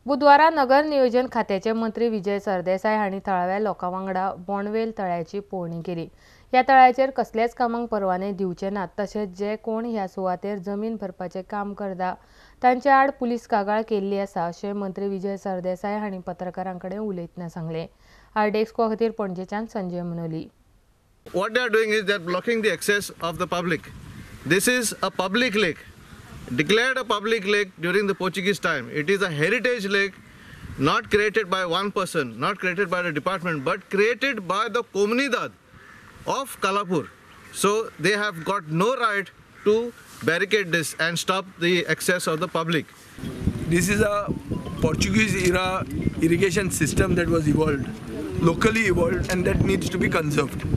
बुधवारा नगर नियोजन खात्याचे मंत्री विजय सरदेसाय हांणी थळाव्या लोकां वांगडा बोंडवेल तळ्याची पळोवणी केली. ह्या तळ्याचेर कसल्याच कामांक परवाने दिवचे नात, तशेंच जे कोण ह्या सुवातेर जमीन भरपाचें काम करता तांचे आड पुलीस कागाळ केल्ली आसा अशें मंत्री विजय सरदेसाय हांणी पत्रकारां कडेन उलयतना सांगलें. आरडीएक्सको खातीर पणजेच्यान Sanjay Manoli. What they are doing is they are blocking the access of the public. This is a public lake, declared a public lake during the Portuguese time. It is a heritage lake, not created by one person, not created by the department, but created by the Comunidad of Kalapur. So they have got no right to barricade this and stop the access of the public. This is a Portuguese era irrigation system that was evolved, locally evolved, and that needs to be conserved.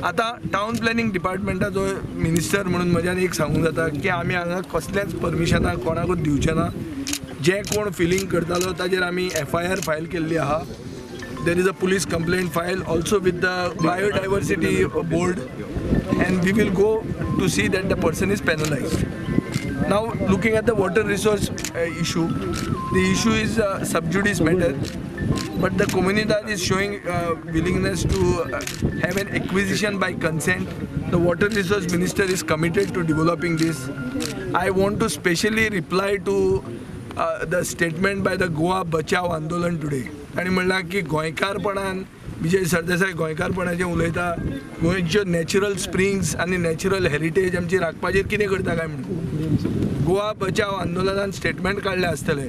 आतां town planning डिपार्टमेंटाचो minister म्हणून म्हज्यान एक सांगूंक जाता की आमी हांगा कसल्याच परमिशनाक कोणाकूच दिवचे ना. जे कोण फिलींग करतालो ताजेर आमी एफआयआर फायल केल्ली आहा. There is a police complaint file also with the biodiversity board and we will go to see that the person is penalised. Now looking at the water resource issue, the issue is sub judice matter. But the Comunidad is showing willingness to have an acquisition by consent. The water resource minister is committed to developing this. I want to specially reply to the statement by the Goa Bachao Andolan today. तांणी म्हणलां की गोंयकारपणान विजय सरदेसाय गोंयकारपणाचें उलयता, गोंयच्यो natural springs आनी natural heritage आमची राखपाचेर कितें करता काय म्हणून. गोवा बचाव आंदोलनान स्टेटमेंट काडलें आसतलें.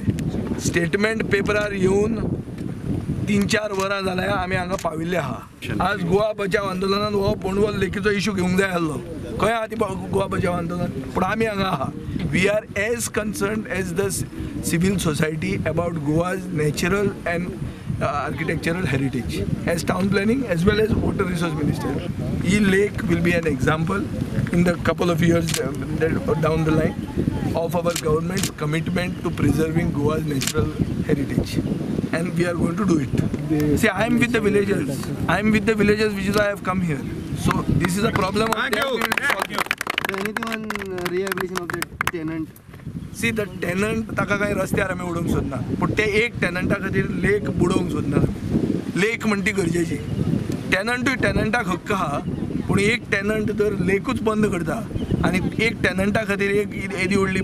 स्टेटमेंट पेपरार येवन 3-4 वरां जाल्यार आमी हांगा पाविल्ले आहा. आज गोवा बचाव आंदोलनान हो बोंडवल लेकीचो इशू घेवंक जाय आसलो. खंय आहा ती गोवा बचाव आंदोलन? पूण आमी हांगा आहा. We are as concerned as the civil society about Goa's natural and architectural heritage as town planning as well as water resource minister. He lake will be an example in the couple of years down the line of our government's commitment to preserving Goa's natural heritage, and we are going to do it. See, I am with the villagers. I am with the villagers, which is why I have come here. So this is a problem. Thank you. Thank you. Anything on rehabilitation of the tenant? See, the tenant ताका काय रस्त्यार आमी उडोवंक सोदना, पूण ते एक टेनंटा खातीर लेक बुडोवंक सोदना. लेक म्हणटी गरजेची. टेनंटूय टेनंटाक हक्क आहा, पूण एक टेनंट जर लेकूच बंद करता आनी एक टेनंटा खातीर एक येदी व्हडली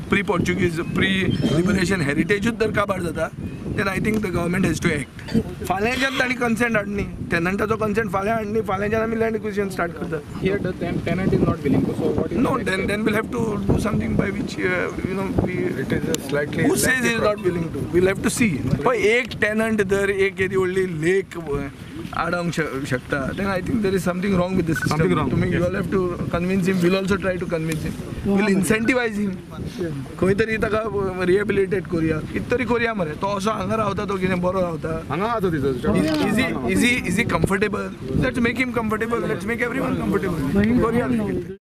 प्री पोर्चुगीज प्री लिबरेशन हेरिटेजूच जर काबार जाता, then I think the government has to act. फाल्यांच्यान तांणी कन्सेंट हाडनी, टेनंटाचो कन्सेंट फाल्यां हाडनी, फाल्यांच्यान आमी लँड एक्विजिशन स्टार्ट करता. Here the tenant is not willing to, so what is No, then we'll have to do something by which you know we it is a slightly who says he is not willing to, we'll have to see. पण एक tenant जर एक येदी व्हडली लेक आडोवंक शकता, then I think there is something wrong with the system. तुमी you all have to convince him, we'll also try to convince him, we'll incentivize him. खंय तरी ताका रिहेबिलिटेट करुया, कितें तरी करुया मरे. तो असो हांगा रावता, तो कितें बरो रावता हांगा आसा तिचो. Is he comfortable? Let's make him comfortable, let's make everyone comfortable. करुया.